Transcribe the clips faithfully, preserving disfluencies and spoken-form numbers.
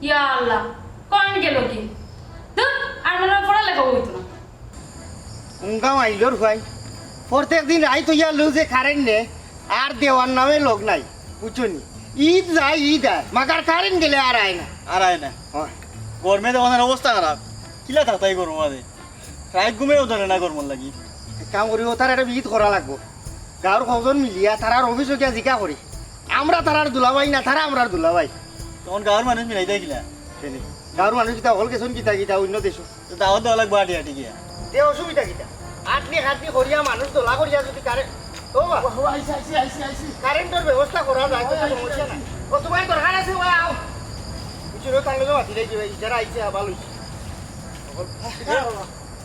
ইয়া আল্লাহ, কারেন্ট গেল কি? ধুর, আর মনে হয় পড়ালেখা হইতো না। উঙ্গা মাইলর ভাই, প্রত্যেক দিন রাইত হইয়া লু যে কারেন্ট নে, আর দেওয়ার নামে লোক নাই, বুঝছো নি? ঈদ যায়, ঈদ আয়, মাগার কারেন্ট গেলে আর আয় না। আর আয় না। হয়। গরমে তো ওনার অবস্থা খারাপ, কিলা থাকতাই গরম আছে। রাইত ঘুমেও ধরে না গরমর লাগি। এক কাম করি, ও তার একটা বিহিত করা লাগবো। গাঁওর কজন মিলিয়া তারার অফিসো গিয়া জিকা করি। আমরা তারার দুলাভাই না, তারা আমরার দুলাভাই। তখন গাঁওর মানুষ মিলাই দেয় কিলা? কেনে? গাঁওর মানুষ কিতা হকল গেছইন কিতা কিতা অন্য দেশো? তো দাওয়াত দেওয়া লাগবো আটি আটি গিয়া। তে অসুবিধা কিতা? আটনি খাটনি করিয়া মানুষ দলা করিয়া যদি কারে-, ও বা, ও, আইছি, আইছি, আইছি, আইছি। কারেন্টর ব্যবস্থা করা যায়, কোনো সমস্যা নাই। ও, তোমার দরকার আছে, ও আও। কিছু নয়, তার লগে মাতি যাই, যারা আইছে, আবার লইছে।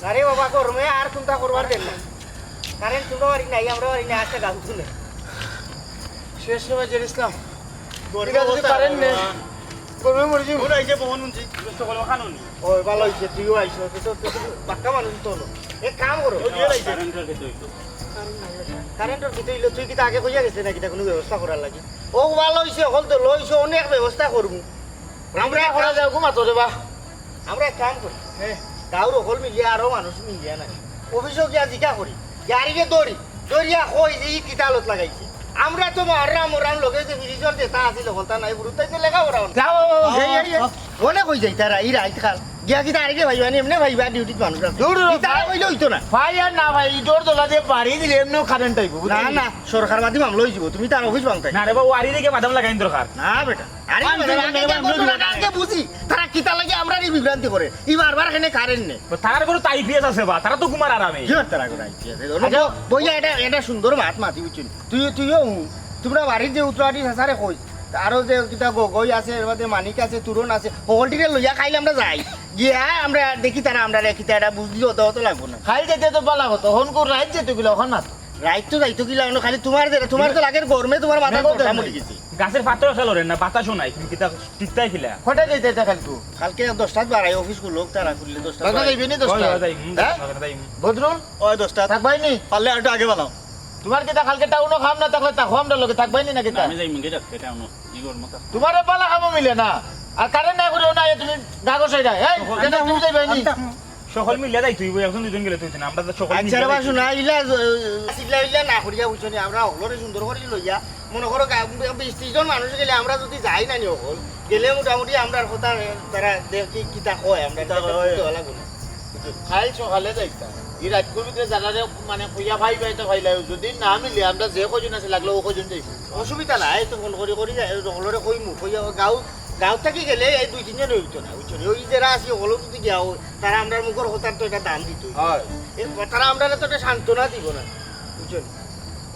আরে বাবা, গরমে আর চিন্তা করবার দেন না। কারেন্ট তুলো বাড়ি নাই, আমরা বাড়ি নাই, আসতে গান তুলে। শেষ সময় জের ইসলাম। গরমে এটা যদি অবস্থা কারেন্ট নেই, খারাপ। গরমে মরে যাবো। ওরা এই যে বহন উঠছি, বুঝতে পারলো খানো নি। ও, ভালো হইছে, তুইও আইছো, তো, তো, তো, বাক্কা মানুষ তো হলো। এক কাম করো। ওই দিয়ে আইছে। কারেন্টর কি তৈরি? কারেন্টর কি তৈরি? তুই কি তা আগে কইয়া গেছে নাকি তা কোনো ব্যবস্থা করার লাগি? ও, ভালো হইছে, হল তো লইছো, অনেক ব্যবস্থা করবো। আমরা আমরা করা যাও, ঘুমাতো রে বা। আমরা এক কাম করি। হ্যাঁ। গাঁওর হকল মিলিয়া আরো মানুষ মিলিয়া নাই। অফিসো গিয়া জিকা করি। গাড়িরে দৌড়ি, দৌড়িয়া কই যে ই কিতালত লাগাইছে। আমরা তো মহরম, মহরম লগে যে ফিরিজর যেটা আছিল, হকলতা নাই, গুরুত্ব দিতে লেখা ওরা অনেক। যাও, এই, এই, এই। অনেক হয়ে যাই তারা, এই রাইত কাল। গিয়া কিতা আরেকে ভাইবা নি, এমনে ভাইবা ডিউটিত মানুষ আছে। দূর, দূর, কিতা ভাই। কইলে হইতো না। ভাই আর না ভাই, এই ডোর দলা দিয়ে বাড়ি দিলে এমনেও কারেন্ট আইবো, বুঝলি? না, না, সরকার বাদী মামলা হয়ে যাবো। তুমি তার অফিস ভাঙতাই। না রে বা, ওয়ারি দিকে মাদাম লাগাইন দরকার। না বেটা। আরে, আরে, আরে, আরে, আরে, আরে, আরে, আরে, আগে বুঝি, তারা কিতা লাগে আমরারে বিভ্রান্তি করে। ই বারবার এখানে কারেন্ট নেই। তো তারার ঘরো তো আইপিএস আছে বা, তারা তো ঘুমার আরামে। কি আর তারা ঘরো আইপিএস? ওরা আচ্ছা। বইয়া এটা, এটা সুন্দর মাত মাতি বুঝছনি। তুই, তুইও হু, তোমরা বাড়ির যে উত্তরাটি সাসারে কই, আরো যে কিতা গগৈ আছে, এর মধ্যে মানিক আছে, তুরন আছে, হকলটিরে লইয়া খাইলে আমরা যাই। গিয়া আমরা দেখি তারা আমরারে কিতা এটা বুঝলি অত অত লাগবো না। খাইল যেতে তো বালা হতো, হন কো রাইত যেতে গেলে ওখান না তো। রাইত তো যাইতো কিলা অনো, খালি তোমার যে, তোমার তো লাগের গরমে তোমার মাথা মেঘও গরম দেয় উঠি নাই। গেছে। গাছের পাতাও খেলো রে না, বাতাসও নাই, তুমি কিতা টিকতাই কিলা? কটা যাইতে এটা কালকে? কালকে দশটাত বাড়াই, অফিস খুলুক, তারা খুললে দশটাত বাড়াই। যাইবে নি দশটা? ওই, ওই, যাই, হুম, হ্যাঁ? দশটা বাড়াই, যাই, হুম। বদরুল? ওই দশটা। থাকবাই নি? পারলে আর একটু আগে বানাও। তোমার কিতা কালকে টাউনো কাম না থাকলে তা কাম না লগে থাকবাই নি না কিতা? আমি যাই মুঙ্গে যাক, এটা অন্য, ই গরম থাক। তোমার বালা কামও মিলে না। আর কারেন্ট না করিও না, তুমি গাগো সাইডা। এই, কেন তুমি যাইবাই নি? সকল মিলিয়া যাইতে হইব, একজন দুইজন গেলে তো হইতো না, আমরা তো সকল আচ্ছা মিলিয়া রে বা, যাইতে হইব। শোনা, ইলা, ইলা, ইলা না করিয়া বুঝছো নি, আমরা হকলরে সুন্দর করি লইয়া, মনে করো, গা-, বিশ ত্রিশ জন মানুষ গেলে আমরা যদি যাই না নি হকল, গেলে মোটামুটি আমরার কথা তারা দেখি কিতা কয়, আমরা কিতা এটা কয়। বুঝতে ভালো লাগবো না। কাল সকালে যাইতাম। এই রাইতকুর ভিতরে যারা রে মানে কইয়া ভাই ভাই তো ভাই লাগে, যদি না মিলে আমরা যে কয়জন আছে লাগলে ও কয়জন যাইব। অসুবিধা নাই, এই তো ফোন করি করি যাই, হকলরে কইমু, কইয়া গাঁও, গাঁও থাকি গেলে এই দুই তিনজন হইতো না, বুঝছো নি? ওই যারা আছে হকল যদি গিয়া তারা আমরার মুখর কথার তো এটা দাম দিত। হয়। এ, তারা আমরারে তো এটা সান্ত্বনা দিব না, বুঝছো নি?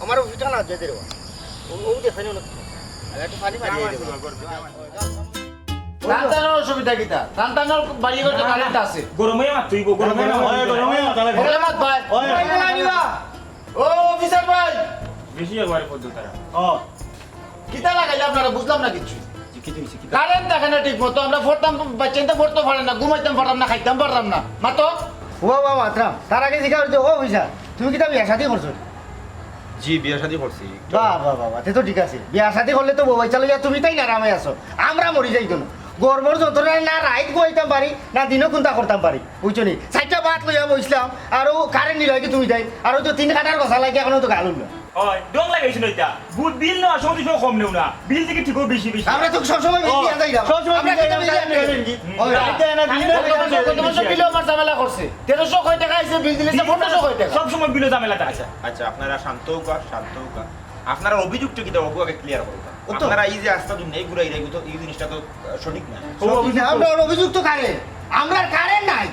আমার অফিসটা না যেতে দেবো। ও, ও দেখেন ওনার। আর একটা পানি মারিয়ে দেবো। তান তানোর অসুবিধা কিতা? তান তানোর বাড়ি ঘরো কারেন্ট আছে। গরমে মাত তুই, গরমে মাত। ওই, গরমে মাত, তাহলে। ওগুলো মাত ভাই। ওই। ভাই, বলা নিবা। ও, অফিসার ভাই। বেশি একবারে পদ্ম তারা। ও। কিতা লাগাইলে আপনারা? বুঝলাম না কিচ্ছু। জি, কিতা হইছে? কিতা? কারেন্ট থাকে না ঠিক মতো, আমরা পড়তাম, বাচ্চাইন্তে পড়তে পারে না, ঘুমাইতাম পারতাম না, খাইতাম পারতাম না। মাতো। ও বাবা, মাতরাম। তার আগে জিজ্ঞাসা করতে, ও অফিসার, তুমি কিতা বিয়া শাদী করছো? জি, বিয়া শাদী করছি। বাহ, বাহ, বাহ, বাহ, তে তো ঠিক আছে। বিয়া শাদী করলে তো বউ বাচ্চা লইয়া তুমি তাই আরামে আছো। আমরা মরি যাইতো না। গর্ভর যন্ত্রণায় না রাইত ঘুমাইতাম পারি, না দিনও কুন্তা করতাম পারি। বুঝছো নি? চাইরটা ভাত লইয়া বইছিলাম, আর ও কারেন্ট নিল কি তুমি তাই? আর ওই তো তিন কাটার কথা লাগে, এখনো তো গাল উঠলো। অয়, ঢং লাগাইছো না ইতা। বুথ বিল নেওয়ার সময় তো কম নেও না। বিল থাকি ঠিকও বেশি বেশি। আমরা তো সবসময় বিল দিয়া যাই না। সবসময় আমরা বিল কিতা দিয়া বিল দিয়া যাই। যাই। হুম। অয়। রাইতে আনা বিল গত বছর, গত বছর বিলও আমার ঝামেলা করছে। তেরোশো কয় টেকা আইছে, বিল দিলে পনেরোশো কয় টেকা। সবসময় বিলও ঝামেলা থাকে। আচ্ছা, আচ্ছা, আপনারা শান্ত হউক্কা, শান্ত হউক্কা। আপনারা অভিযোগটা কিতা অগু আগে ক্লিয়ার করুন। ও তো। আপনারা এই যে আস্তা দুনিয়া এই ঘুরাই এই জিনিসটা তো, আহ, সঠিক না। ও, অভিযোগ আমরা অভিযোগ তো কারেন্ট। আমরার কারেন্ট নাই।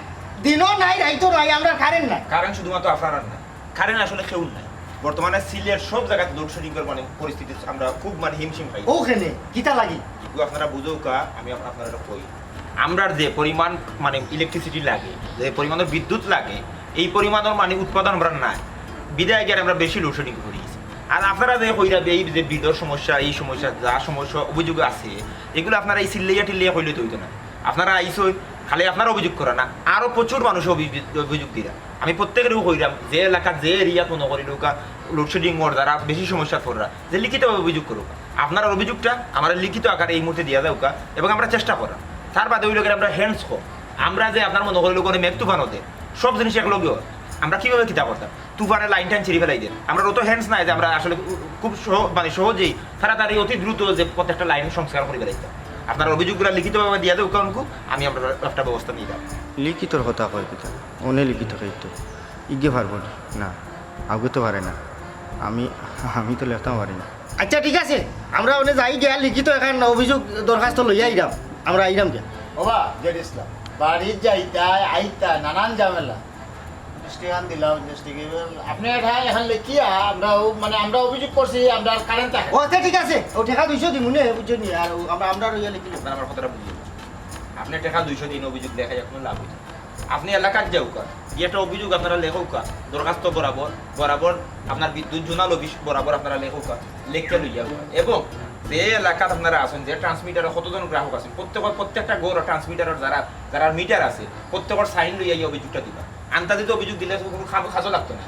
দিনও নাই, রাইতও নাই, আমরার কারেন্ট নাই। কারেন্ট শুধুমাত্র আপনারার না। কারেন্ট আসলে কেউর নাই। বর্তমানে সিলেট সব জাগাত লোডশেডিং এর মানে পরিস্থিতি আমরা খুব মানে হিমশিম খাই। ওখানে কিতা লাগি? এগুলো আপনারা বুঝউক্কা, আমি আপ-, আপনারা কই। আমরার যে পরিমাণ মানে ইলেকট্রিসিটি লাগে, যে পরিমাণর বিদ্যুৎ লাগে, এই পরিমাণর মানে উৎপাদন আমরা নাই। বিদায় গিয়ে আমরা বেশি লোডশেডিং করি। আর আপনারা যে কইরা যে এই যে বিলর সমস্যা, এই সমস্যা, যা সমস্যা অভিযোগ আছে, এগুলো আপনারা এই চিল্লাইয়া টিল্লাইয়া কইলে তো হইতো না। আপনারা আইসই, খালি আপনারা অভিযোগ করা না, আরো প্রচুর মানুষ অভি-, অভিযোগ দিরা। আমি প্রত্যেকেরও কইরাম, যে এলাকাত যে এরিয়াত মনে করি লোকা লোডশেডিং অর, যারা বেশি সমস্যা পড়রা, যে লিখিতভাবে অভিযোগ করুক। আপনার অভিযোগটা আমরা লিখিত আকারে এই মুহূর্তে দিয়া যাউক্কা এবং আমরা চেষ্টা করা। তার বাদে ওই লোকের আমরা হ্যান্ডস কম, আমরা যে আপনার মনে করি লোক মেঘ তুফান হতে সব জিনিস একলগে হয়, আমরা কিভাবে কিতা করতাম? তুফানে লাইন টাইন ছিঁড়ি ফেলাই দেন। আমরা অত হ্যান্ডস নাই যে আমরা আসলে খুব সহ-, মানে সহজেই তাড়াতাড়ি অতি দ্রুত যে প্রত্যেকটা লাইন সংস্কার করে বেড়াইতাম। আপনার অভিযোগগুলো লিখিতভাবে দিয়া দেউক্কা অনকু, আমি আমরা একটা ব্যবস্থা নিয়ে যাবো। লিখিতর কথা কয় কিতা? অনে লিখিত খাইতো। ইগে পারবো নি? না, আগে তো পারে না। আমি, আমি তো লেখতাম পারি না। আচ্ছা, ঠিক আছে, আমরা অনে যাই গিয়া লিখিত এখান অভিযোগ দরখাস্ত লইয়া আইরাম। আমরা আইরাম গিয়া। ওবা, জেড ইসলাম, বাড়িত যাইতা, আইতা, নানান ঝামেলা। ইনভেস্টিগেশন দিলাম, ইনভেস্টিগেশন। আপনি এটা এখন লেখিয়া, আমরা ও, মানে, আমরা অভিযোগ করছি, আমরা আর কারেন্ট থাকে। ও, আচ্ছা, ঠিক আছে। ও, টেকা দুইশো দিমু নে, বুঝছো নি? আর ও, আমরা, আমরা রইয়া লিখিলাম। আপনার আমার কথাটা বুঝিয়ে বলছি। আপনি টেকা দুইশো দিন অভিযোগ লেখাই কোনো লাভ হইতো না। আপনি এলাকাত যাউক্কা, গিয়ে একটা অভিযোগ আপনারা লেখউক্কা, দরখাস্ত বরাবর, বরাবর আপনার বিদ্যুৎ জোনাল অফিস বরাবর আপনারা লেখউক্কা, লেখিয়া লইয়া আউক্কা। এবং যে এলাকাত আপনারা আছেন, যে ট্রান্সমিটারে কতজন গ্রাহক আছেন, প্রত্যেক, প্রত্যেকটা ঘর ট্রান্সমিটারের যারা, যারা মিটার আছে, প্রত্যেকের সাইন লইয়া এই অভিযোগটা দিবা। আন্তাজি তো অভিযোগ দিলে তো কোনো কাজও লাগতো না।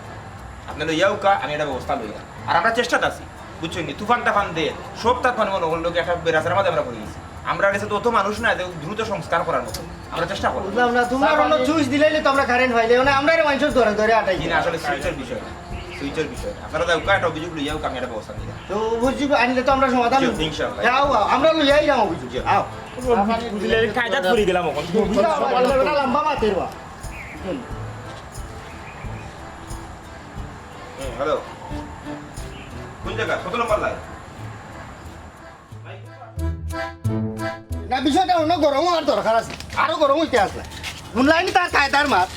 আপনি লইয়া আউক্কা, আমি একটা ব্যবস্থা লইয়া। আর আমরা চেষ্টাত আছি, বুঝছেন নি? তুফান টাফান দে, সব তার মানে মনে করলো কি একটা বেড়াচার মাঝে আমরা পড়ে গেছি। আমরা গেছে তো অত মানুষ না যে দ্রুত সংস্কার করার মতো। আমরা চেষ্টা করবো। বুঝলাম না, তোমরা অন্য সুইচ দিলাইলে তো আমরা কারেন্ট পাইলে, মানে আমরা মানুষের ধরে ধরে আটাই। জি না, আসলে সুইচের বিষয় না, সুইচের বিষয় না। আপনারা যাউক্কা, একটা অভিযোগ লইয়া আউক্কা, আমি একটা ব্যবস্থা নিলাম। তো অভিযোগ আনলে তো আমরা সমাধান জি, করবো। ইনশাআল্লাহ। যাও, আও, আমরা লইয়া আইলাম অভিযোগ। জি। আও। বুঝলে কায়দাত পড়ি গেলাম এখন। বুঝলাম, লম্বা মাতের বা। হুম, হ্যালো। কোন জায়গা? কত নম্বর লাইন? না, বিষয়টা অন্য গরম হওয়ার দরকার আছে, আরো গরম হইতে আছে। শুনলাইনি তার কায়দার মাত?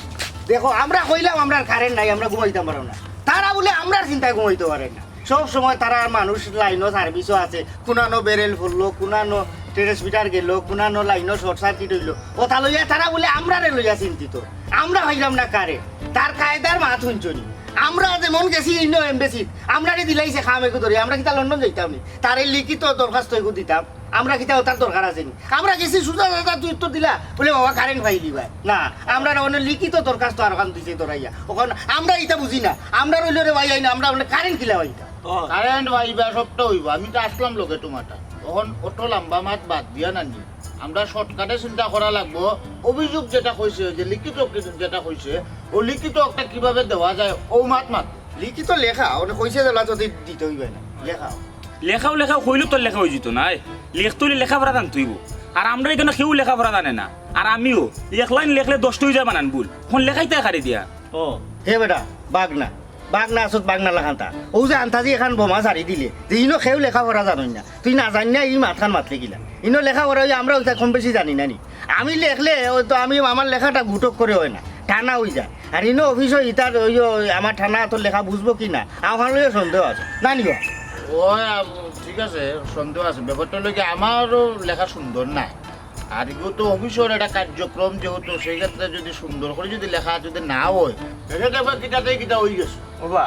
দেখো, আমরা কইলাম আমরার কারেন্ট নাই, আমরা ঘুমাইতাম পারো না। তারা বলে আমরার চিন্তায় ঘুমাইতে পারে না। সব সময় তারা মানুষ লাইনও সার্ভিসও আছে, কুনানো বেরেল পড়লো, কুনানো ট্রান্সমিটার গেল, কুনানো লাইনও শর্ট সার্কিট হইলো, ওটা লইয়া তারা বলে আমরারে লইয়া চিন্তিত। আমরা হইলাম না কারে, তার কায়দার মাত শুনছো নি? আমরা যেমন গেছি ইনো এমবেসিত, আমরারে দিলাইছে কাম এগু ধরে, আমরা কিতা লন্ডন যাইতাম নি? তারে লিখিত দরখাস্ত এগু দিতাম, আমরা কিতা ওটার দরকার আছে নি? আমরা গেছি সুজা দাদা তুই উত্তর দিলা, বলে বাবা কারেন্ট পাইলি ভাই। না, আমরা না অনে লিখিত দরখাস্ত আর ওখান দিছে ধরাইয়া। ওখান আমরা ইটা বুঝি না, আমরা রইল রে ভাই আইন, আমরা অনে কারেন্ট কিলা ভাই ইটা? কারেন্ট ভাই বা সবটা হইব, আমি তো আসলাম লগে তোমারটা। তখন অত লম্বা মাত বাদ দিয়া না নি, আমরা শর্টকাটে চিন্তা করা লাগবো। অভিযোগ যেটা কইছে, যে লিখিত যেটা কইছে, ও লিখিত একটা কিভাবে দেওয়া যায়, ও মাত মাত। লিখিত লেখা, ওনে কইছে যে লাচো দি-, দিতে হইবে না, লেখা। লেখাও লেখাও কইলে তো লেখা হয়ে যেত না, লিখতে হইলে লেখাপড়া জানতে হইব। আর আমরা এখানে কেউ লেখাপড়া জানে না, আর আমিও এক লাইন লেখলে দশটা হয়ে যায় বানান ভুল, এখন লেখাইতে কারে দিয়া। ও। হে বেটা, বাঘ না, বাঘ না আসত, বাঘ না লাখান্তা। ও যে আন্তাজি এখান বোমা সারি দিলে, যে ইনো কেউ লেখাপড়া জানই না, তুই না জানি না, ই মাতখান মাতলে কিলা? ইনো লেখাপড়া ওই আমরা ওইটা কম বেশি জানি না নি। আমি লেখলে ওই তো আমি আমার লেখাটা গুটক করে হয় না, টানা হয়ে যায়। আর ইনো অফিসও ইতার ওই ওই আমার টানা তো লেখা বুঝবো কি না, আমার লইও সন্দেহ আছে। না নিও। ও, আম, ঠিক আছে, সন্দেহ আছে। ব্যাপারটা হলো কি, আমারও লেখা সুন্দর না। আর এগুলো তো অফিসের একটা কার্যক্রম, যেহেতু সেই ক্ষেত্রে যদি সুন্দর করে যদি লেখা যদি না হয়, এটা দেখবা কিতাতেই কিতা হয়ে গেছে। ওবা,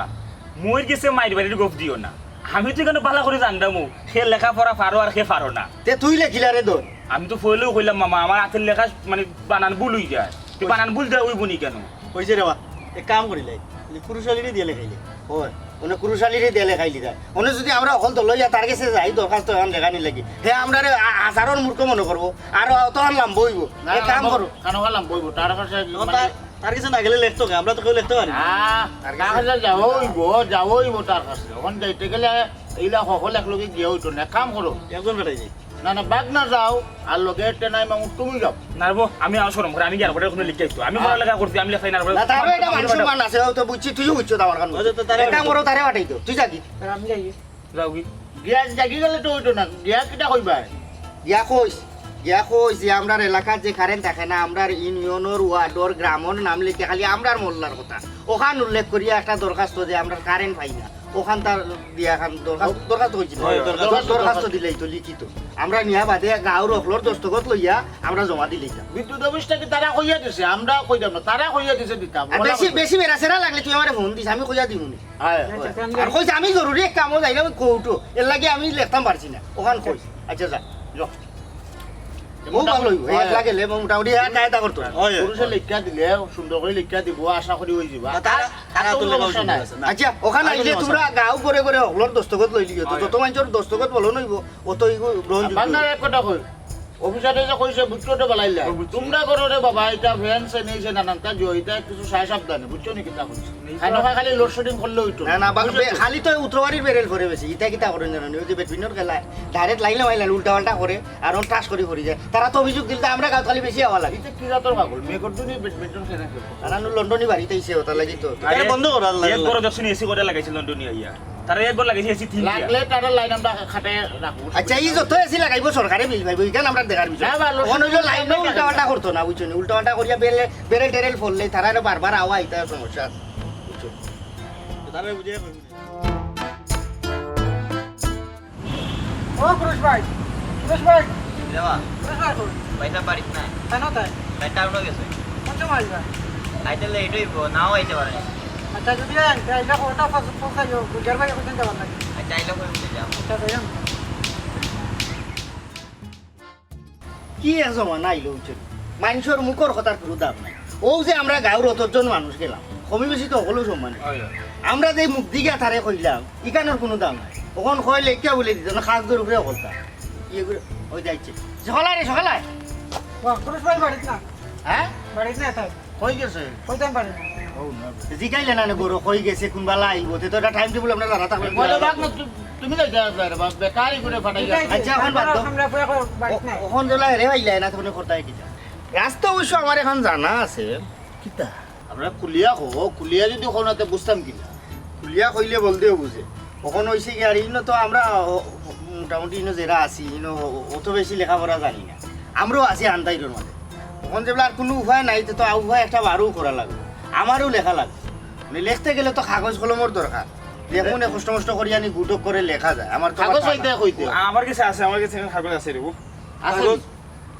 মইর গেছে মাইর বাড়ির গপ দিও না। আমি তো এখানে বালা করে জানতাম, ও, সে লেখাপড়া পারো আর সে পারো না। তে তুই লেখিলা রে দোন? আমি তো ফইলেও কইলাম, "মামা, আমার হাতের লেখা মানে বানান ভুল হয়ে যায়।" তুই বানান ভুল দেওয়া হইব নি কেন? কইছে রে বা, এক কাম করিলাই, পুরুষ আলিরে দিয়ে লেখাইলে। হয়। মানে কুরুশালিরে দেলে খাইলি যায়। মানে যদি আমরা অকল দল লইয়া তার গেছে যাই, দরখাস্ত এখন লেখানি লাগি, হে আমরারে আ-, হাজারর মূর্খ মনে করবো, আর অত আর লাম্বা অইবো। না, এক কাম করো। কানো লাম্বা অইবো, তার কাছে ও, মানে তার, তার কাছে না গেলে লেখতো কে? আমরা তো কেউ লেখতে পারি না। আহ, তার কাছে যাওয়া অইবো, যাওয়া অইবো তার কাছে। এখন যাইতে গেলে এইলা হকল এক লগে গিয়া অইতো না। এক কাম করো। একজন পাঠাই দিই। না, না, বাদ না যাও, আর লগে টেনাই মামু তুমি যাও। না রে বো, আমি আর শরম করে, আমি গিয়া আর কোনো লিখাই তো। আমি পড়ালেখা করছি, আমি লেখাই না রে বো। না, তারও একটা মান সম্মান আছে, ও তো বুঝছি, তুইও বুঝছো তো আমার কান। আচ্ছা, তো তারে এক কাম করো, তারে পাঠাই তো, তুই যা কি? আর আমি যাই। যাও কি? গিয়া জাগি গেলে তো অইতো না, গিয়া কিতা কইবা? গিয়া কইস, গিয়া কইস যে আমরার এলাকার যে কারেন্ট থাকে না, আমরার ইউনিয়নর, ওয়ার্ডর, গ্রামর নাম লিখে খালি আমরার মোল্লার কথা। ওখান উল্লেখ করিয়া একটা দরখাস্ত যে আমরার কারেন্ট পাই না, ওখান তার দিয়া খান দরখাস্ত, দরখাস্ত কইছি না। হয়, দরখাস্ত। দরখাস্ত দিলেই তো লিখিত। আমরা নিয়া বাদে গাঁওর অকলর দস্তখত লইয়া আমরা জমা দিলেই তো। বিদ্যুৎ অফিস থাকি তারা কইয়া দিছে, আমরা কইতাম না, তারা কইয়া দিছে দিতাম। আর বেশি, বেশি বেড়াছেড়া লাগলে তুই আমারে ফোন দিস, আমি কইয়া দিমু নি। হয়। আচ্ছা, আচ্ছা, আমি আর কইছে আমি জরুরি এক কামো যাইলাম কোর্টো, এর লাগি আমি লেখতাম পারছি না। ওখান কইছে। আচ্ছা, যা, যা। ও ভালো অইবো, এক লাগে লে, মোটামুটি আর কায়দা করতো না। হয়, হয়। পুরুষে লেখিয়া দিলে সুন্দর করি লেখিয়া দিব, আশা করি অই যাইবো। না, তারা, তারা তো লেখা সমস্যা নাই। আচ্ছা, ওখানে আইলে তোমরা গাঁও করে করে হকলর দস্তখত লই লিও তো, যত মানুষর দস্তখত বলো নইবো, অত ইগো গ্রহণযোগ্য। বান্দার এক কথা কই, অফিসারে যে কইছে, বুঝছো তো বালাইলা। ও, বুঝছি। তোমরা করো রে বাবা, এটা ভ্যান সে নেই, সে নানান তা জয়, এটা কিছু সায় সাবধানে, বুঝছো নি কিতা কইছে? নেই তো। খালি লোডশেডিং করলে অইতো না। না, না, বা-, বুঝছো বে-, তো? খালি তো উত্তরবাড়ির বেরেল পড়ে বেশি, ইটা কিতা করেন জানো নি? ওই যে ব্যাডমিন্টন খেলায়, ডাইরেক্ট লাইনে মাইলান, উল্টা পাল্টা করে, আর অন টাস করি পড়ি যায়। তারা তো অভিযোগ দিলে তো আমরা গাঁও খালি বেশি হওয়া লাগে। এটা কি জাতর পাগল? মেঘর দুনি ব্যাডমিন্টন খেলে খেলবো। তারা নু লন্ডনি বাড়িতে আইছে, ওটা লাগি তো। আরে, বন্ধ করো, আল্লাহ, এক আল্লাহ। বড় দেখছি এসি করে লাগাইছে লন্ডনি আইয়া। তারা একবার লাগাইছে এসি তিন দিয়া। লাগলে তারা লাইন আমরা খাটে রাখবো। আচ্ছা, ই যত এসি লাগাইবো সরকারে বিল পাইবো, ইখান আমরা দেখার বিষয়। না, বা, অখন অইলো লাইন উল্টা পাল্টা করতো না, বুঝছো নি? উল্টা পাল্টা করিয়া বেলে, বেরেল টেরেল পড়লে তারা আরো বারবার আওয়া ইতা সমস্যা, বুঝছো? তারা বুঝে কইবো। ও পুরুষ ভাই, পুরুষ ভাই। রে বা। পুরুষ ভাই কই? ভাই সাহেব বাড়িত নাই। কেন তাই? ভাই টাউনো গেছে। কোন সময় আসবা? আইতে লেট অইবো, নাও আইতে পারে। আচ্ছা, যদি আয়, তে আইলে খবরটা পৌঁছ-, পৌঁছাইও, গুজার ভাই কোথায় যাবার লাগে? আচ্ছা, আইলে কই উঠে যাও। আচ্ছা, যাইলাম। কি এক জমানা আইলো, বুঝছো নি? মানষর মুখর কথার কুনু দাম নাই। অউ যে আমরা গাঁওর অতজন মানুষ গেলাম, কমি বেশি তো হকলউ সম্মানিত। অয়, অয়। আমরা যে মুখ দিকে তারে কইলাম, ইখানর কুনু দাম নাই। অখন কইলে কিয়া বলে দিত না, খাস দর উপরে হকলতা। ইয়ে করে, ওই যাইছে। সকালে রে, সকালে। বাহ, পুরুষ ভাই বাড়িত না। হ্যাঁ? বাড়িত না তাই। কই গেছে? কইতাম পারি না। ও না। জিগাইলে না নে গরু, কই গেছে, কুনবালা আইবো, তে তো একটা টাইম টেবল আমরা জানা থাকবে। বলে বাদ না, তু-, তুমি যাইতে আসবে রে বাপ, বেকারি করে ফাটাই ঠিক আছে, আচ্ছা, এখন বাদ দাও। আমরা পুরা কো-, বাড়িত নাই। অখন যেলা হেরে পাইলে না, তখন করতে হয় কিতা? রাস্তা অবশ্য আমার এখন জানা আছে। কিতা? আমরা খুলিয়া কো, খুলিয়া যদি কও না, তে বুঝতাম কিলা? খুলিয়া কইলে বলদেও বুঝে। অখন অইছে কি, আর ইনো তো আমরা অ-, অ-, মোটামুটি ইনো যেরা আছি, ইনো অ-, অত বেশি লেখাপড়া জানি না। আমরাও আছি আন্দাইরর মাঝে। অখন যেবলা আর কুনু উপায় নাই, তে তো আ-, উপায় একটা বারও করা লাগবো। আমারও লেখা লাগবো। মানে, লেখতে গেলে তো কাগজ কলমর দরকার। দেখুন, এ কষ্ট মষ্ট করি আনি গুটক করে লেখা যায়। আমার তো আবার কাগজ পাইতে কইতে। আমার কাছে আছে, আমার কাছে কাগজ আছে রে বউ। আছে কাগজ? নি?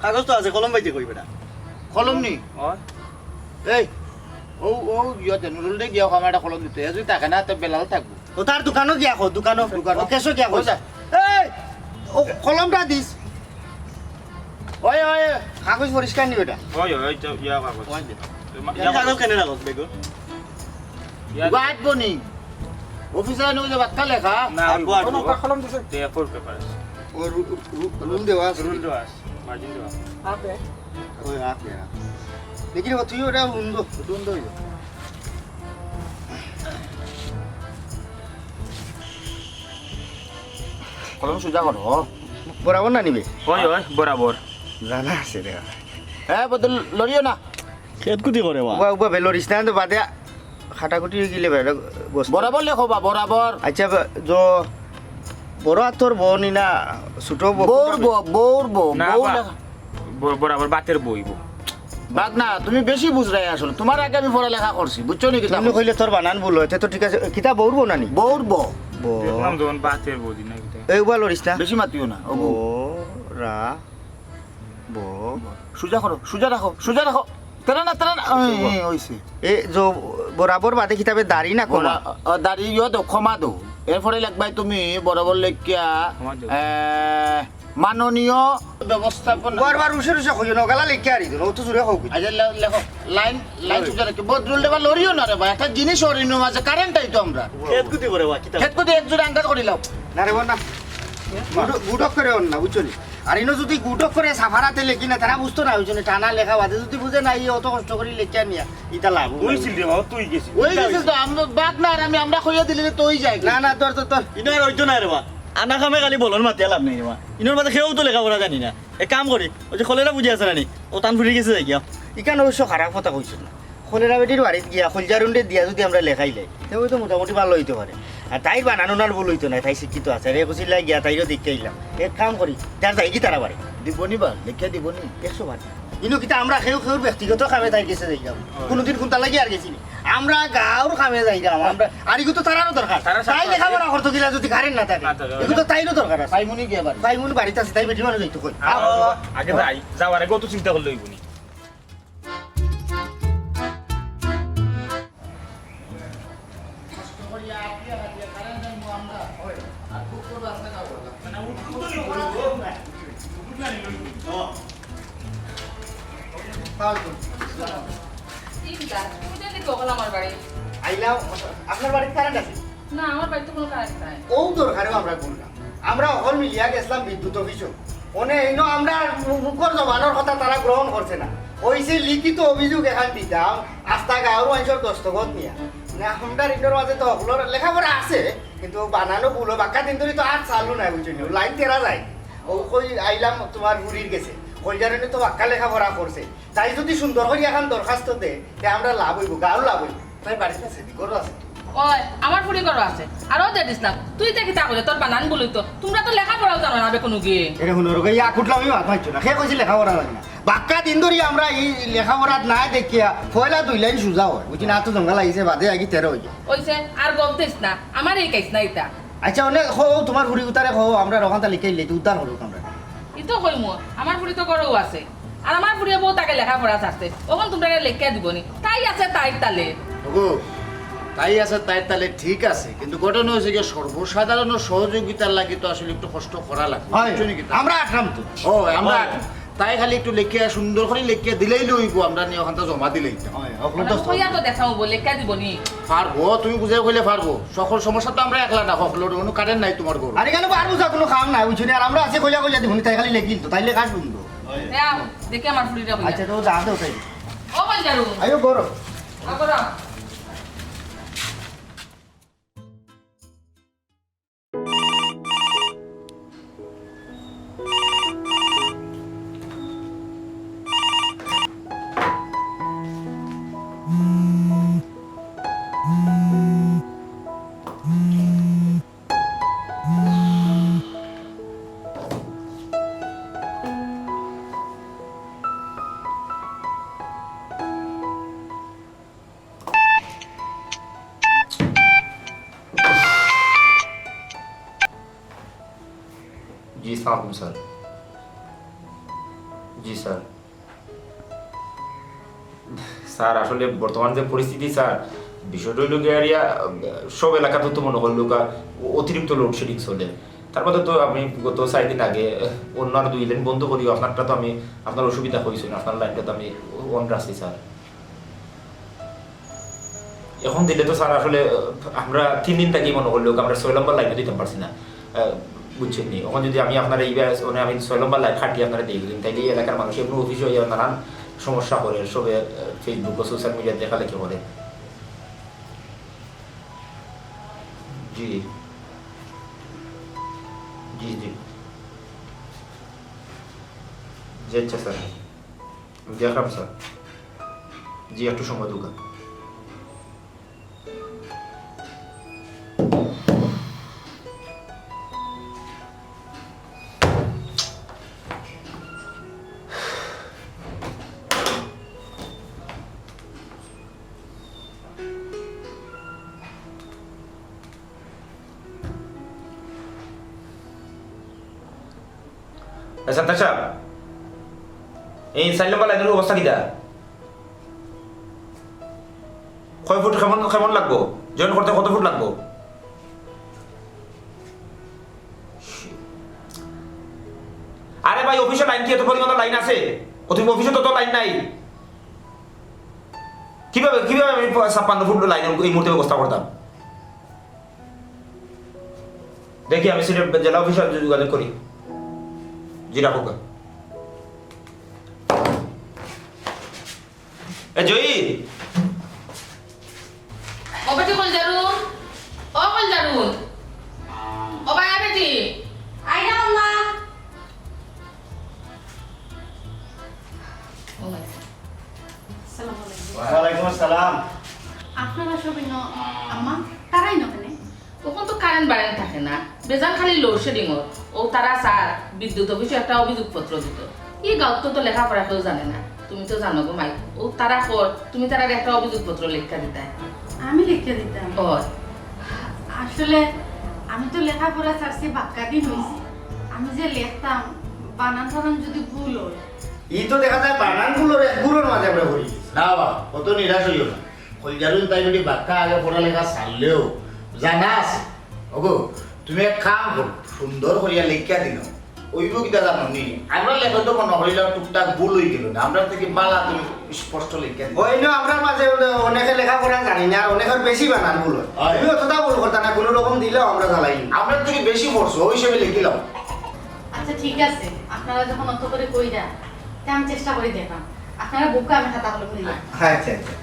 কাগজ তো আছে, কলম পাইতে কই বেটা। কলম নি? অয়। এই, ও, ও, ইয়া দে, নুরুল দে গিয়া আমার একটা কলম দিতে। এ যদি থাকে না, তো বেলাল থাকবো। ও তার দোকানো গিয়া কো, দোকানো। দোকানো। ও কেসো গিয়া কো। ও যা। এই, ও কলমটা দিস। ওই, ওই, কাগজ পরিষ্কার নি বেটা। ওই, ওই, তো ইয়া কাগজ। ওই দে। তো মা-, এই ইয়া কাগজ কাগজ। কেনে রাখো বেগো? ইয়া বাদ বনি। অফিসে আনো যে বাক্কা লেখা। না, আর ওই বাদ কোনো বো। কলম দিছে? তে ফোর পেপার। ও রু-, রু-, রুল দেওয়া আছে। রুল দেওয়া আছে, মার্জিন দেওয়া আছে। আপে। ওই আপে, আপে। দেখি রে, তুই ওটা উন্দো, উন্দো হইব। কলম সোজা করো। বরাবর না নিবে? ওই, ওই, বরাবর। জানা আছে রে। হ্যাঁ, বদল লড়িও না। খেত কুতি করে বা? উবা, উবা, বেলরিস না, তো বাদে কাটাকুটি হয়ে গেলে বেটা গোস্ত। বরাবর লেখো বা, বরাবর। আচ্ছা, ব-, জো, বড় আতর বউ নি না, ছোট বউ? বউর বউ, বউর বউ, না বউ বা, লেখা। ব-, বরাবর বাতের বউ অইবো। বাদ না, তুমি বেশি বুঝরায় আসলে। তোমার আগে আমি পড়ালেখা করছি, বুঝছো নি কিতা তুমি করছি? কইলে তোর বানান ভুল অয়, তে তো ঠিক আছে। কিতা বউর বউ না নি? বউর বউ। বউ। দেখলাম যখন বাতের বউ দি না কিতা। এই উবা লড়িস না। বেশি মাতিও না, ও বউ। বউ, রা, বউ। সোজা করো, সোজা রাখো, সোজা রাখো। তেরা না, তেরা না। এই, এই, হইছে। এ, জো, বরাবর বাদে কিতাবে দাড়ি না কমা? বরা-, আ, দাড়ি ইয়ো দেও, কমা দেও। এরপরে লেখবায় তুমি বরাবর লেখিয়া, কমা দেও। এ, মাননীয় ব্যবস্থাপনা। বারবার উষে উষে কইও না, গালা লেখিয়া হারি দিন, অত জোরে কও। আচ্ছা, লে-, লেখো। লাইন, লাইন সুজা রাখি। বদরুল দেবা লড়িও না রে ভাই, একটা জিনিস ওর ইনো মাঝে কারেন্ট আইতো আমরা। খেত কুতি করে বা, কিতা? খেত কুতি এক জোড়া আন্দাজ করিলাও। না রে বাবা, না। গুডক করে অর না, বুঝছো নি? আর ইনো যদি গুডক করে সাফারাতে লেখি না, তারা বুঝতো না, বুঝছো নি? টানা লেখা বাদে যদি বুঝে না, ই অত কষ্ট করি লেখিয়া নিয়া, ইতা লাভ অইবো না। তুই ছিল রে বাবা, তুই গেছিস। ওই গেছিস তো, আমরা বাদ না, আর আমি, আমরা কইয়া দিলে তো ওই যায়। না, না, তোর, তোর, তোর। ইনো আর অইতো না রে বাবা। আনা কামে খালি বলন মাতিয়া লাভ নাই রে বাবা। ইনোর মাঝে কেউ তো লেখাপড়া জানি না। এক কাম করি, ওই যে কলেরা বুঝি আছে না নি? ও তান ফুরি গেছে যাই গিয়া। ইখান অবশ্য খারাপ কথা কইছো না। কলেরা বেটির বাড়িত গিয়া কলজা রুন্ডে দিয়া যদি আমরা লেখাইলাই, তে অউ তো মোটামুটি ভালা অইতো পারে। আর তাইর বানান উনান ভুল অইতো নায়, তাই শিক্ষিত আছে। আরে কইছিলা গিয়া তাইরও দেখিয়া আইলাম। এক কাম করি, তার যাই কি তারা বাড়ি? দিবনি বা, লেখিয়া দিবনি? একশো বার। ইনো কিতা আমরা কেউ কেউর ব্যক্তিগত কামে তাইর গেছে যাইলাম? কুনুদিন কুনতা লাগি আর গেছি নি? আমরা গাঁওর কামে যাইলাম, আমরা, আর ইগু তো তারারও দরকার। তারা তাই লেখাপড়া করতো কিলা যদি কারেন্ট না থাকে? না থাকে। ইগু তো তাইরও দরকার আছে। পাইমুনি গিয়া বাড়ি। পাইমুনি বাড়িত আছে, তাই বেটি মানুষ যাইতো কই? আ, আ, আ, আগে যাই, যাওয়ার আগে অত চিন্তা করলে অইবো নি। চিন্তা, তুমি তো এদিকে অকল আমার বাড়ি। আইলাম, আপনার বাড়িত কারেন্ট আছে? না, আমার বাড়িত তো কোনো কারেন্ট নাই। অউ দরকারেও আমরা ঘুরলাম। আমরা অকল মিলিয়া গেছিলাম বিদ্যুৎ অফিসো। অনে ইনো আমরা মু-, মুখর জবানর কথা তারা গ্রহণ করছে না। কইছে লিখিত অভিযোগ এখান দিতাম, আস্তা গাঁওর মানষর দস্তখত নিয়া। না, আমরা ইনোর মাঝে তো হকলর লেখাপড়া আছে, কিন্তু বানানো ভুল অয়। বাক্কা দিন ধরি তো আর চালু নাই, বুঝছো নি? লাইন তেরা যায়। অউ কই আইলাম তুমার ফুরির গেছে। কইলার অনে তো বাক্কা লেখাপড়া করছে। তাই যদি সুন্দর করি এখান দরখাস্ত দে, তে আমরা লাভ অইবো, গাঁওর লাভ অইবো। তাই বাড়িত আছে, ঘরো আছে। ওই, আমার ফুরি ঘরো আছে। আর অউ দে দিস না। তুই তে কিতা কইলে, তোর বানান ভুল অইতো। তুমরা তো লেখাপড়াও জানো না, বেকুনুগি। এটা হুনো, রোগে ইয়া কুটলামি মাত মারছো না। কে কইছে লেখাপড়া জানি না? বাক্কা দিন ধরি আমরা ই লেখাপড়াত নাই দেখিয়া, পয়লা দুই লাইন সুজা অয়। বুঝি না, তো জঙ্গল আইছে, বাদে আগি তেরো অইছে। অইছে, আর গপ দিস না। আমারে হিকাইস না ইতা। আচ্ছা, অনে কও, তুমার ফুরি উতারে কও, আমরা অখানতা লেখাইলে, উদ্ধার করুক আমরা। ই তো কইমু, আমার ফুরি তো ঘরো আছে। আর আমার ফুরিয়ে বউত আগে লেখাপড়া ছাড়ছে। অখন তুমরারে লেখিয়া দিবো নি। তাই আছে তাইর তালে। ওগো, তাই আছে তাইর তালে ঠিক আছে, কিন্তু ঘটনা অইছে গিয়া সর্বসাধারণর সহযোগিতার লাগি তো আসলে একটু কষ্ট করা লাগবো। অয়, বুঝছো নি কিতা? আমরা আটরাম তো। ও, আমরা অয়। আটরাম। তাই খালি একটু লেখিয়া, সুন্দর করি লেখিয়া দিলেই অইবো, আমরা নিয়া অখানতা জমা দিলেই তো। অয়, অকলর মানে দস্তখত। কইয়া তো দেখাও বলে, লেখিয়া দিবো নি? পারবো, তুমি বুঝাই কইলে পারবো। সকল সমস্যা তো আমরা একলা না, হকলর কোনো কারেন্ট নাই তুমার ঘরো। আরে কেনে পারবো যা, কোনো কাম নাই, বুঝছো নি? আর আমরা আছি কইয়া কইয়া দিবো নি, তাই খালি লেখিল তো, তাইলে কাজ সুন্দর। এ আও, দেখি আমার ফুরিটা কইয়া। আচ্ছা, তো যা, দেও তাই। ও কই যারু? আইও, ঘরো। আ, ঘরো। জি, সালাম আলাইকুম স্যার। জি স্যার। স্যার, আসলে বর্তমান যে পরিস্থিতি স্যার, বিষয়টা অইলো গিয়া, আহ, সব এলাকাতে তো মনে করলো গা অতিরিক্ত লোডশেডিং চলে। তার মধ্যে তো আমি গত চার দিন আগে, আহ, অন্য আর দুই লাইন বন্ধ করিও, আপনারটা তো আমি, আপনার অসুবিধা অইছে না, আপনার লাইনটা তো আমি অন রাখছি স্যার। এখন দিলে তো স্যার আসলে, আহ, আমরা তিন দিন থাকি মনে করলেও আমরা ছয় নম্বর লাইনও দিতাম পারছি না, আহ, বুঝছেন নি? এখন যদি আমি আপনার এই ব্যাস-, মানে আমি ছয় নম্বর লাইন কাটি আপনারা দিয়ে দিন, তাইলে এই এলাকার মানুষ এমনি অফিসে অইয়া নানান সমস্যা করে, সবে, আহ, Facebook ও সোশ্যাল মিডিয়াত লেখালেখি করে। জি। জি, জি। জি, আচ্ছা স্যার। দেখলাম স্যার। জি, একটু সময় দেউক্কা। এ সাত্তার সাব, এই চাইর নম্বর লাইনর অবস্থা কিতা? কয় ফুট কেমন, কেমন লাগবো? জয়েন করতে কত ফুট লাগবো? আরে ভাই, অফিসে লাইন কি এত পরিমাণ লাইন আছে? অথচ অফিসে তো, তো লাইন নাই। কিভাবে, কিভাবে আমি প-, ছাপ্পান্ন ফুট লাইন এই মুহূর্তে ব্যবস্থা করতাম? দেখি, আমি সিলেট জেলা অফিসে যোগাযোগ করি। জি, রাখুক। এ জয়ী। ও বেটি, কলজারুন। ও কলজারুন। ও ভাই, আ বেটি। আইনা আম্মা। ও ভাই। আসসালামু আলাইকুম। ওয়ালাইকুম আসসালাম। আপনারা সবাই ন-, আম্মা, তারাই না কেনে? অখন তো কারেন্ট বারেন্ট থাকে না, বেজান খালি লোডশেডিং অর। ও তারা স্যার বিদ্যুৎ অফিসে একটা অভিযোগপত্র দিত। ই গাঁওত তো লেখাপড়া কেউ জানে না, তুমি তো জানো গো মাই। ও তারা কর, তুমি তারার একটা অভিযোগপত্র লেখিয়া দিতায়। আমি লেখিয়া দিতাম? অয়। আসলে আমি তো লেখাপড়া ছাড়ছি বাক্কা দিন অইছে। আমি যে লেখতাম, বানান টানান যদি ভুল অয়। ই তো দেখা যায় বানান ভুল অর, এক ভুলর মাঝে আমরা করি। না বাবা, অত নিরাশ অইও না। কলজারুন তাই বেটি বাক্কা আগে পড়ালেখা ছাড়লেও জানা আছে। ওগো, তুমি এক কাম করো, সুন্দর করিয়া লেখিয়া দিলাও। অইবো কিতা জানো নি? আমরা লেখা তো মনে করিলাম টুকটাক ভুল অই গেল না, আমরা থাকি বালা তুমি স্পষ্ট লেখিয়া দিলাও। ওই না, আমরার মাঝে অনে-, অনেকে লেখাপড়া জানি না, আর অনেকের বেশি বানান ভুল অয়। অয়। তুমি অতটা ভুল করতা না, কোনো রকম দিলাও আমরা জ্বালাই। আমরা থাকি বেশি পড়ছো, ওই হিসেবে লেখিলাও। আচ্ছা, ঠিক আছে, আপনারা যখন অত করে কইরা, তে আমি চেষ্টা করি দেখাম। আপনারা বুকে আমি খাতা কলম দিলাম। আচ্ছা, আচ্ছা।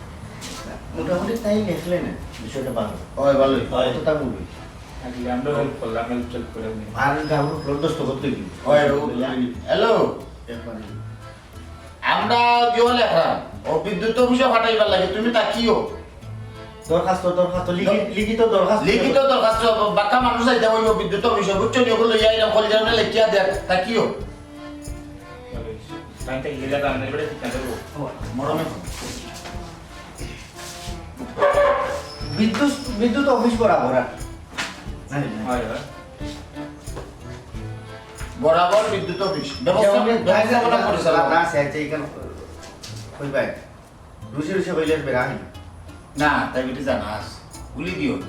মোটামুটি তাই লেখলে না, বিষয়টা ভালো। অয়, ভালোই। অয়। অতটা ভুল অইছে। আসলে আমরা help করলাম, help টেল্প করে উনি। আর গাউর ফ্লোর দস্তখত করি দিবি। অয়, ও, হ্যালো। একবারে। আমরা কিও লেখা, ও বিদ্যুৎ অফিসে পাঠাইবার লাগে, তুমি থাকিও। দরখাস্ত, দরখাস্ত, লিখি-, দর-, লিখিত দরখাস্ত। লিখিত দরখাস্ত, বাক্কা মানুষ যাইতে অইবো বিদ্যুৎ অফিসে, বুঝছো নি? ওগুলো লইয়া আইলাম, কলজারুনে লেখিয়া দেখ, থাকিও। তাই তো ইয়ে দাদা, আমরা এবারে ঠিক আছে গো। ও, মরমে। বিদ্যুৎ, বিদ্যুৎ অফিস বরাবর আর কি। জানি না। হয়, হয়। বরাবর বিদ্যুৎ অফিস। ব্যবস্থা-, যেমন ব্যবস্থাপনা না, পরিচালনা। না, স্যার, যে এখানে কই ভাই? রুশি রুশি কইলে বেড়া হইল। না, তাই বেটি জানাস। গুলি দিও না।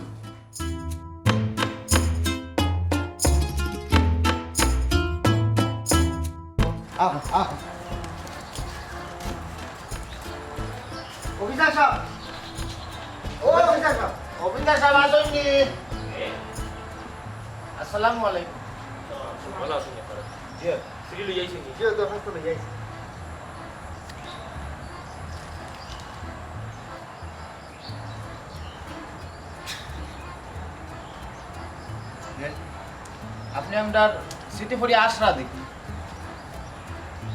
আহ, আহ। অফিসার সাহেব। ও অফিসার সাহেব। অফিসার সাহেব আছইন নি? আসসালামু আলাইকুম। ভালা আছইন আপনারা? জি। চিঠি লই আইছইন নি? জি, দরখাস্ত লই আইছি। আপনে আমরার চিঠি পড়ি আশরা দেখি।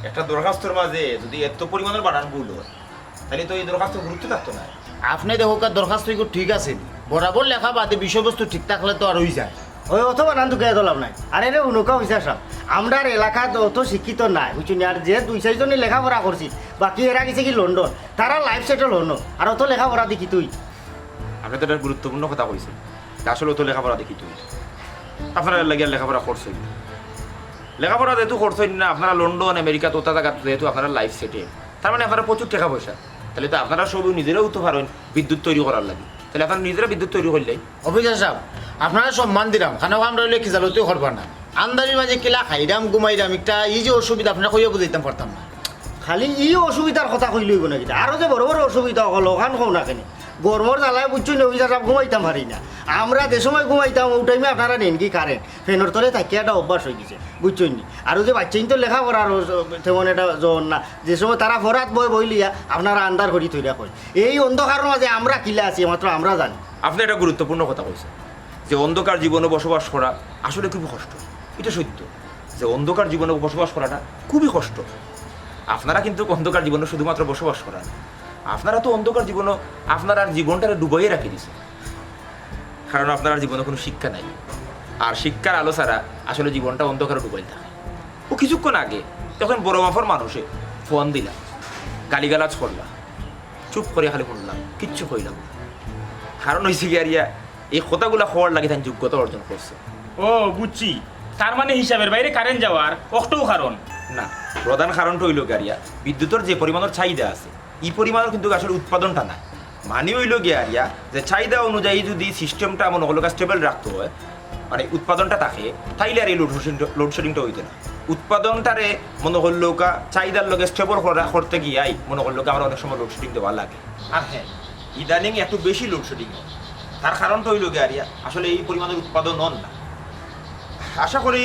একটা দরখাস্তর মাঝে যদি এত পরিমাণর বানান ভুল অয়, তাইলে তো ই দরখাস্তর গুরুত্ব থাকতো নায়। আপনে দেখউক্কা, দরখাস্ত ইগু ঠিক আছে, বরাবর লেখা বাদে বিষয়বস্তু ঠিক থাকলে তো আর অই যায়। ওই অত বানান তো গেয়ে লাভ নাই। আরে রে, হুনউক্কা অফিসার সাহেব, আমরার এলাকাত অত শিক্ষিত নাই, বুঝছো নি? আর যে দুই চাইরজনে লেখাপড়া করছি, বাকি এরা গেছে কি লন্ডন, তারা life settle অইন, আর অত লেখাপড়া দি কিতা অইতো? আপনে তো একটা গুরুত্বপূর্ণ কথা কইছইন, যে আসলে অত লেখাপড়া দি কিতা অইতো। আপনারা এর লাগি আর লেখাপড়া করছইন না। লেখাপড়া যেহেতু করছইন না, আপনারা লন্ডন, আমেরিকা, অত জাগাত যেহেতু আপনারা life settle, তার মানে আপনারা প্রচুর টেকা পয়সা, তাইলে তো আপনারা সবউ নিজেরাউ তো পারইন বিদ্যুৎ তৈরি করার লাগি, তাইলে আপনারা নিজেরা বিদ্যুৎ তৈরি করলেই। অফিসার সাহেব, আপনারারে সম্মান দিরাম, খানো আমরা অইলে খিজালতিও করবা না। আন্দারির মাঝে কিলা খাইরাম, ঘুমাইরাম, একটা ই যে অসুবিধা আপনারারে কইয়া বুঝাইতাম পারতাম না। খালি ই অসুবিধার কথা কইলে অইবো না কিতা? আরো যে বড় বড় অসুবিধা অকল, অখান কও না কেনে? গরমর জ্বালায় বুঝছো নি, অফিসার সাহেব, ঘুমাইতাম পারি না। আমরা যে সময় ঘুমাইতাম, অউ টাইমে আপনারা নেন কি কারেন্ট, ফ্যানর তলে থাকিয়া একটা অভ্যাস অই গেছে, বুঝছো নি? আর অউ যে বাচ্চাইন্তর লেখাপড়ার তেমন একটা জোর না, যে সময় তারা পড়াত বয় বই লইয়া আপনারা আন্দার করি থইরা কয়। এই অন্ধকারর মাঝে আমরা কিলা আছি, একমাত্র আমরা জানি। আপনে একটা গুরুত্বপূর্ণ কথা কইছইন, যে অন্ধকার জীবনো বসবাস করা আসলে খুবই কষ্ট। ইটা সত্য যে অন্ধকার জীবনো বসবাস করাটা খুবই কষ্ট। আপনারা কিন্তু অন্ধকার জীবনো শুধুমাত্র বসবাস করা না, আপনারা তো অন্ধকার জীবনো আপনারার জীবনটারে ডুবাইয়া রাখি দিছইন, কারণ আপনারার জীবনো কোনো শিক্ষা নাই। আর শিক্ষার আলো ছাড়া আসলে জীবনটা অন্ধকারে ডুবাইল থাকে। অউ কিছুক্ষণ আগে একজন বড় মাপর মানুষে ফোন দিলা, গালিগালাজ করলা, চুপ করিয়া খালি হুনলাম, কিচ্ছু কইলাম না। কারণ অইছে গিয়া আর ইয়া, এই কথাগুলা কওয়ার লাগি তাইন যোগ্যতা অর্জন করছে। ও, বুঝছি। তার মানে হিসাবের বাইরে কারেন্ট যাওয়ার অকটাউ কারণ? না, প্রধান কারণটা অইলো গিয়া আর ইয়া, বিদ্যুতর যে পরিমাণর চাহিদা আছে, ই পরিমাণর কিন্তু আসলে উৎপাদনটা নাই। মানে অইলো গিয়া আর ইয়া, যে চাহিদা অনুযায়ী যদি systemটা মনো করো stable রাখতে অয়, মানে উৎপাদনটা থাকে, তাইলে আর এই load shedding, load sheddingটা অইতো না। উৎপাদনটারে মনে করলউক্কা চাহিদার লগে স্টেবল করতে গিয়াই মনে করলউক্কা আমরা অনেক সময় লোডশেডিং দেওয়া লাগে। আর হ্যাঁ, ইদানিং একটু বেশি লোডশেডিং হয়। তার কারণটা অইলো গিয়া আসলে এই পরিমাণের উৎপাদন অর না। আশা করি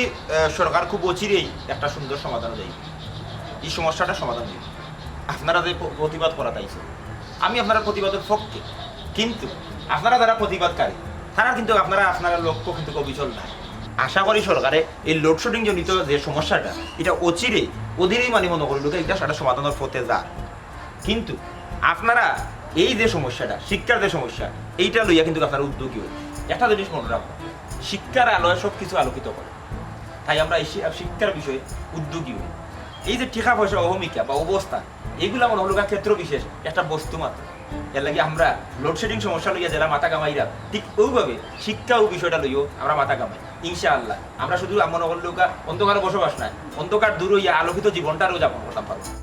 সরকার খুব অচিরেই একটা সুন্দর সমাধান দেয়, এই সমস্যাটা সমাধান দেয়। আপনারা যে প্রতিবাদ করাত আইছইন, আমি আপনারার প্রতিবাদের পক্ষে, কিন্তু আপনারা যারা প্রতিবাদকারী, তারা কিন্তু আপনারা আপনারার লক্ষ্য কিন্তু অবিচল নাই। আশা করি সরকারে এই লোডশেডিং জনিত যে সমস্যাটা, এটা অচিরেই, অধীরেই মানে মনে করলউক্কা এটা একটা সমাধানের পথে যার। কিন্তু আপনারা এই যে সমস্যাটা, শিক্ষার যে সমস্যা, এইটা লইয়া কিন্তু আপনারা উদ্যোগী হইন। একটা জিনিস মনে রাখো, শিক্ষার আলোয় সব কিছু আলোকিত করে। তাই আমরা এই শি-, শিক্ষার বিষয়ে উদ্যোগী হই। এই যে টেকা পয়সা অহমিকা বা অবস্থান, এইগুলা মনে করলউক্কা ক্ষেত্র বিশেষ একটা বস্তু মাত্র। এর লাগি আমরা লোডশেডিং সমস্যা লইয়া যেলা মাথা ঘামাইরাম, ঠিক অউভাবে শিক্ষা অউ বিষয়টা লইয়াও আমরা মাথা ঘামাই। ইনশাআল্লাহ, আমরা শুধু মনে করলউক্কা অন্ধকারে বসবাস নায়, অন্ধকার দূর অইয়া আলোকিত জীবনটা আরও যাপন করতাম পারবো।